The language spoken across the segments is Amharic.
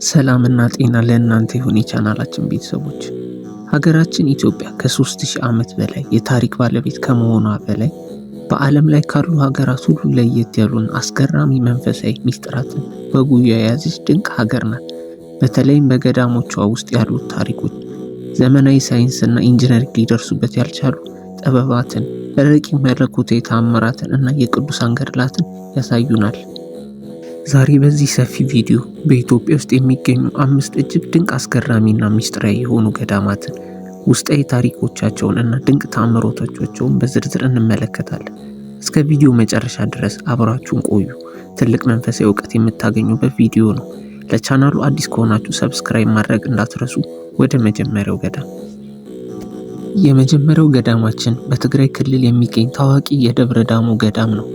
ሰላምና ጤና ለእናንተ ይሁን የቻናላችን ቤተሰቦች። ሀገራችን ኢትዮጵያ ከ3000 ዓመት በላይ የታሪክ ባለቤት ከመሆኗ በላይ በዓለም ላይ ካሉ ሀገራት ሁሉ ለየት ያሉን አስገራሚ መንፈሳዊ ሚስጥራትን በጉያ የያዘች ድንቅ ሀገር ናት። በተለይም በገዳሞቿ ውስጥ ያሉት ታሪኮች ዘመናዊ ሳይንስና ኢንጂነሪንግ ሊደርሱበት ያልቻሉ ጥበባትን፣ ረቂቅ መለኮታዊ ተአምራትን እና የቅዱሳን ገድላትን ያሳዩናል። ዛሬ በዚህ ሰፊ ቪዲዮ በኢትዮጵያ ውስጥ የሚገኙ አምስት እጅግ ድንቅ አስገራሚና ሚስጥራዊ የሆኑ ገዳማትን ውስጣዊ ታሪኮቻቸውን እና ድንቅ ተአምሮቶቻቸውን በዝርዝር እንመለከታለን። እስከ ቪዲዮ መጨረሻ ድረስ አብራችሁን ቆዩ። ትልቅ መንፈሳዊ እውቀት የምታገኙበት ቪዲዮ ነው። ለቻናሉ አዲስ ከሆናችሁ subscribe ማድረግ እንዳትረሱ። ወደ መጀመሪያው ገዳም። የመጀመሪያው ገዳማችን በትግራይ ክልል የሚገኝ ታዋቂ የደብረ ዳሞ ገዳም ነው።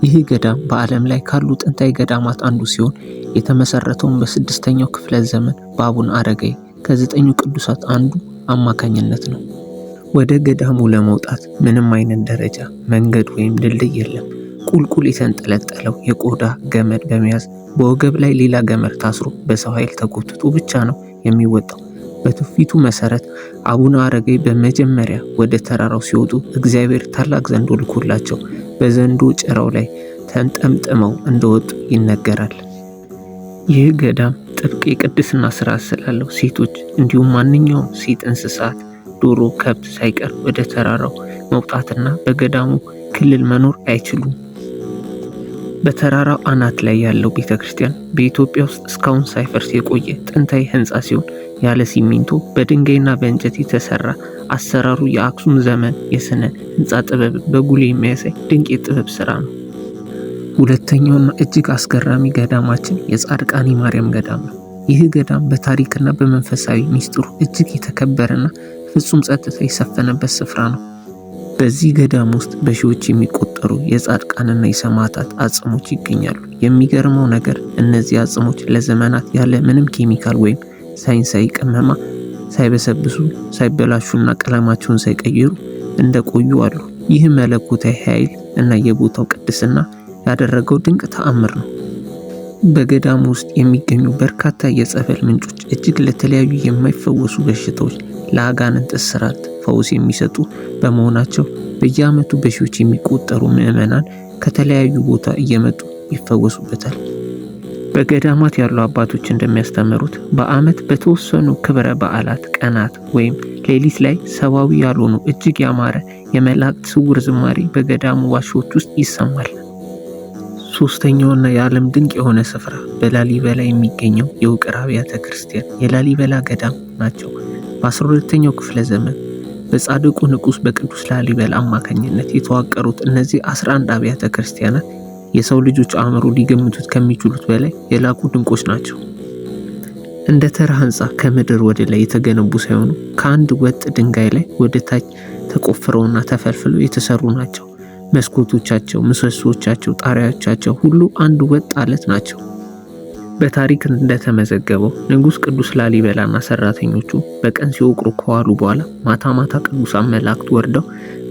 ይህ ገዳም በዓለም ላይ ካሉ ጥንታዊ ገዳማት አንዱ ሲሆን የተመሰረተውን በስድስተኛው ክፍለ ዘመን በአቡነ አረጋዊ ከዘጠኙ ቅዱሳት አንዱ አማካኝነት ነው። ወደ ገዳሙ ለመውጣት ምንም አይነት ደረጃ፣ መንገድ ወይም ድልድይ የለም። ቁልቁል የተንጠለጠለው የቆዳ ገመድ በመያዝ በወገብ ላይ ሌላ ገመድ ታስሮ በሰው ኃይል ተጎትቶ ብቻ ነው የሚወጣው። በትውፊቱ መሰረት አቡነ አረጋዊ በመጀመሪያ ወደ ተራራው ሲወጡ እግዚአብሔር ታላቅ ዘንዶ ልኮላቸው በዘንዶ ጭራው ላይ ተንጠምጥመው እንደወጡ ይነገራል። ይህ ገዳም ጥብቅ የቅድስና ስርዓት ስላለው ሴቶች እንዲሁም ማንኛውም ሴት እንስሳት፣ ዶሮ፣ ከብት ሳይቀር ወደ ተራራው መውጣትና በገዳሙ ክልል መኖር አይችሉም። በተራራው አናት ላይ ያለው ቤተክርስቲያን በኢትዮጵያ ውስጥ እስካሁን ሳይፈርስ የቆየ ጥንታዊ ሕንፃ ሲሆን ያለ ሲሚንቶ በድንጋይና በእንጨት የተሰራ አሰራሩ የአክሱም ዘመን የስነ ሕንፃ ጥበብ በጉልህ የሚያሳይ ድንቅ የጥበብ ስራ ነው። ሁለተኛውና እጅግ አስገራሚ ገዳማችን የጻድቃኔ ማርያም ገዳም ነው። ይህ ገዳም በታሪክና በመንፈሳዊ ሚስጥሩ እጅግ የተከበረና ፍጹም ጸጥታ የሰፈነበት ስፍራ ነው። በዚህ ገዳም ውስጥ በሺዎች የሚቆጠሩ የጻድቃንና የሰማዕታት አጽሞች ይገኛሉ። የሚገርመው ነገር እነዚህ አጽሞች ለዘመናት ያለ ምንም ኬሚካል ወይም ሳይንሳዊ ቅመማ ሳይበሰብሱ፣ ሳይበላሹና ቀለማቸውን ሳይቀይሩ እንደቆዩ አሉ። ይህ መለኮታዊ ኃይል እና የቦታው ቅድስና ያደረገው ድንቅ ተአምር ነው። በገዳሙ ውስጥ የሚገኙ በርካታ የጸበል ምንጮች እጅግ ለተለያዩ የማይፈወሱ በሽታዎች፣ ለአጋንንት እስራት ፈውስ የሚሰጡ በመሆናቸው በየዓመቱ በሺዎች የሚቆጠሩ ምዕመናን ከተለያዩ ቦታ እየመጡ ይፈወሱበታል። በገዳማት ያሉ አባቶች እንደሚያስተምሩት በዓመት በተወሰኑ ክብረ በዓላት ቀናት ወይም ሌሊት ላይ ሰብአዊ ያልሆኑ እጅግ ያማረ የመላእክት ስውር ዝማሬ በገዳሙ ዋሻዎች ውስጥ ይሰማል። ሶስተኛውና የዓለም ድንቅ የሆነ ስፍራ በላሊበላ የሚገኘው የውቅር አብያተ ክርስቲያን የላሊበላ ገዳም ናቸው። በ12ኛው ክፍለ ዘመን በጻድቁ ንጉሥ በቅዱስ ላሊበላ አማካኝነት የተዋቀሩት እነዚህ 11 አብያተ ክርስቲያናት የሰው ልጆች አእምሮ ሊገምቱት ከሚችሉት በላይ የላቁ ድንቆች ናቸው። እንደ ተራ ሕንፃ ከምድር ወደ ላይ የተገነቡ ሳይሆኑ ከአንድ ወጥ ድንጋይ ላይ ወደ ታች ተቆፍረውና ተፈልፍለው የተሰሩ ናቸው። መስኮቶቻቸው፣ ምሰሶቻቸው፣ ጣሪያዎቻቸው ሁሉ አንድ ወጥ አለት ናቸው። በታሪክ እንደተመዘገበው ንጉሥ ቅዱስ ላሊበላና ሰራተኞቹ በቀን ሲወቅሩ ከዋሉ በኋላ ማታ ማታ ቅዱሳን መላእክት ወርደው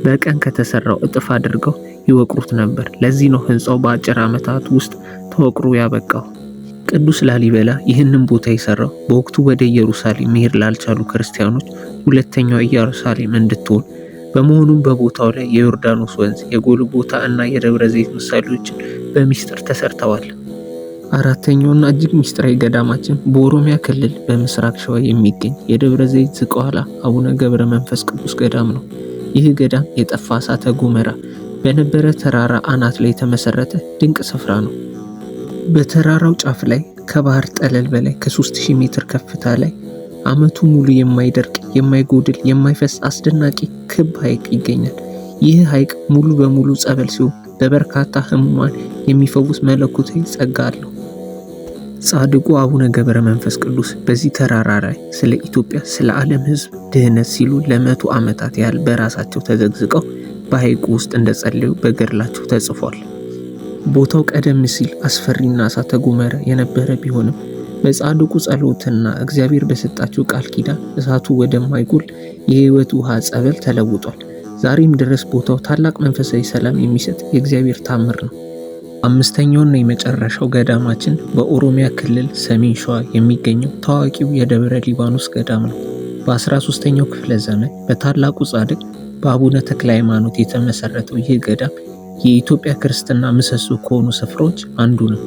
በቀን ከተሰራው እጥፍ አድርገው ይወቅሩት ነበር። ለዚህ ነው ሕንፃው በአጭር ዓመታት ውስጥ ተወቅሮ ያበቃው። ቅዱስ ላሊበላ ይህንን ቦታ የሰራው በወቅቱ ወደ ኢየሩሳሌም መሄድ ላልቻሉ ክርስቲያኖች ሁለተኛው ኢየሩሳሌም እንድትሆን በመሆኑም በቦታው ላይ የዮርዳኖስ ወንዝ፣ የጎልጎታ እና የደብረ ዘይት ምሳሌዎችን በሚስጥር ተሰርተዋል። አራተኛውና እጅግ ሚስጥራዊ ገዳማችን በኦሮሚያ ክልል በምስራቅ ሸዋ የሚገኝ የደብረ ዘይት ዝቋላ አቡነ ገብረ መንፈስ ቅዱስ ገዳም ነው። ይህ ገዳም የጠፋ እሳተ ገሞራ በነበረ ተራራ አናት ላይ የተመሰረተ ድንቅ ስፍራ ነው። በተራራው ጫፍ ላይ ከባህር ጠለል በላይ ከ3000 ሜትር ከፍታ ላይ ዓመቱ ሙሉ የማይደርቅ፣ የማይጎድል፣ የማይፈስ አስደናቂ ክብ ሐይቅ ይገኛል። ይህ ሐይቅ ሙሉ በሙሉ ጸበል ሲሆን በበርካታ ሕሙማን የሚፈውስ መለኮታዊ ጸጋ አለው። ጻድቁ አቡነ ገብረ መንፈስ ቅዱስ በዚህ ተራራ ላይ ስለ ኢትዮጵያ፣ ስለ ዓለም ሕዝብ ድህነት ሲሉ ለ100 ዓመታት ያህል በራሳቸው ተዘግዝቀው በሐይቁ ውስጥ እንደጸለዩ በገድላቸው ተጽፏል። ቦታው ቀደም ሲል አስፈሪና እሳተ ገሞራ የነበረ ቢሆንም በጻድቁ ጸሎትና እግዚአብሔር በሰጣቸው ቃል ኪዳን እሳቱ ወደማይጎል የሕይወት ውሃ ጸበል ተለውጧል። ዛሬም ድረስ ቦታው ታላቅ መንፈሳዊ ሰላም የሚሰጥ የእግዚአብሔር ታምር ነው። አምስተኛውና የመጨረሻው ገዳማችን በኦሮሚያ ክልል ሰሜን ሸዋ የሚገኘው ታዋቂው የደብረ ሊባኖስ ገዳም ነው። በ13ኛው ክፍለ ዘመን በታላቁ ጻድቅ በአቡነ ተክለ ሃይማኖት የተመሰረተው ይህ ገዳም የኢትዮጵያ ክርስትና ምሰሶ ከሆኑ ስፍራዎች አንዱ ነው።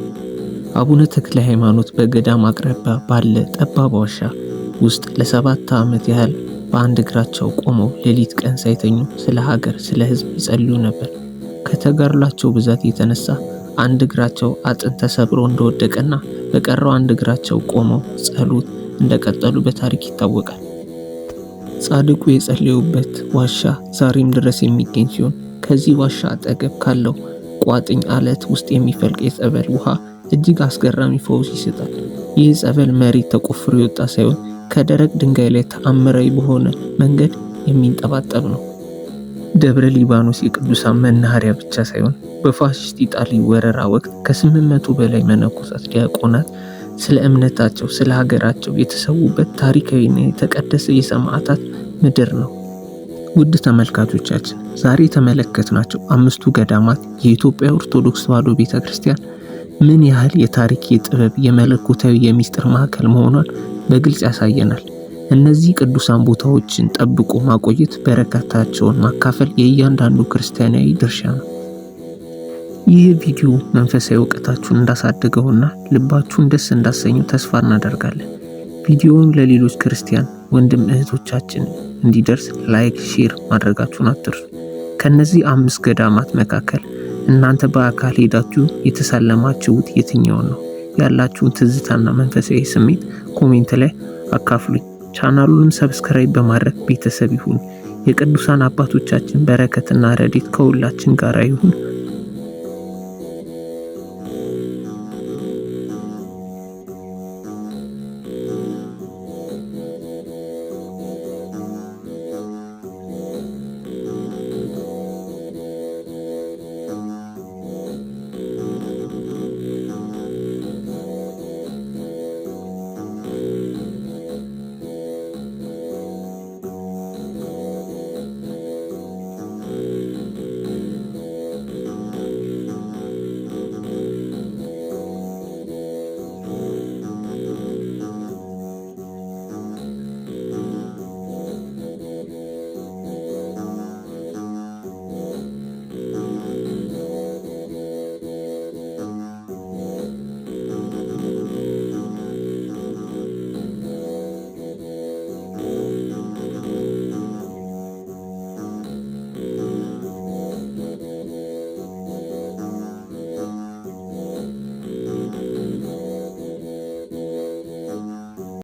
አቡነ ተክለ ሃይማኖት በገዳም አቅራቢያ ባለ ጠባብ ዋሻ ውስጥ ለ7 ዓመት ያህል በአንድ እግራቸው ቆመው ሌሊት ቀን ሳይተኙ ስለ ሀገር፣ ስለ ሕዝብ ይጸልዩ ነበር። ከተጋድሏቸው ብዛት የተነሳ አንድ እግራቸው አጥንት ተሰብሮ እንደወደቀና በቀረው አንድ እግራቸው ቆመው ጸሎት እንደቀጠሉ በታሪክ ይታወቃል። ጻድቁ የጸለዩበት ዋሻ ዛሬም ድረስ የሚገኝ ሲሆን ከዚህ ዋሻ አጠገብ ካለው ቋጥኝ አለት ውስጥ የሚፈልቅ የጸበል ውሃ እጅግ አስገራሚ ፈውስ ይሰጣል። ይህ ጸበል መሬት ተቆፍሮ የወጣ ሳይሆን ከደረቅ ድንጋይ ላይ ተአምራዊ በሆነ መንገድ የሚንጠባጠብ ነው። ደብረ ሊባኖስ የቅዱሳን መናኸሪያ ብቻ ሳይሆን በፋሽስት ኢጣሊ ወረራ ወቅት ከ800 በላይ መነኮሳት፣ ዲያቆናት ስለ እምነታቸው፣ ስለ ሀገራቸው የተሰዉበት ታሪካዊና የተቀደሰ የሰማዕታት ምድር ነው። ውድ ተመልካቾቻችን፣ ዛሬ የተመለከትናቸው አምስቱ ገዳማት የኢትዮጵያ ኦርቶዶክስ ተዋሕዶ ቤተክርስቲያን ምን ያህል የታሪክ፣ የጥበብ፣ የመለኮታዊ የሚስጥር ማዕከል መሆኗን በግልጽ ያሳየናል። እነዚህ ቅዱሳን ቦታዎችን ጠብቆ ማቆየት፣ በረከታቸውን ማካፈል የእያንዳንዱ ክርስቲያናዊ ድርሻ ነው። ይህ ቪዲዮ መንፈሳዊ እውቀታችሁን እንዳሳደገውና ልባችሁን ደስ እንዳሰኘው ተስፋ እናደርጋለን። ቪዲዮውን ለሌሎች ክርስቲያን ወንድም እህቶቻችን እንዲደርስ like፣ share ማድረጋችሁን አትርሱ። ከነዚህ አምስት ገዳማት መካከል እናንተ በአካል ሄዳችሁ የተሳለማችሁት የትኛውን ነው? ያላችሁን ትዝታና መንፈሳዊ ስሜት comment ላይ አካፍሉኝ። ቻናሉንም subscribe በማድረግ ቤተሰብ ይሁኑ። የቅዱሳን አባቶቻችን በረከትና ረድኤት ከሁላችን ጋር ይሁን።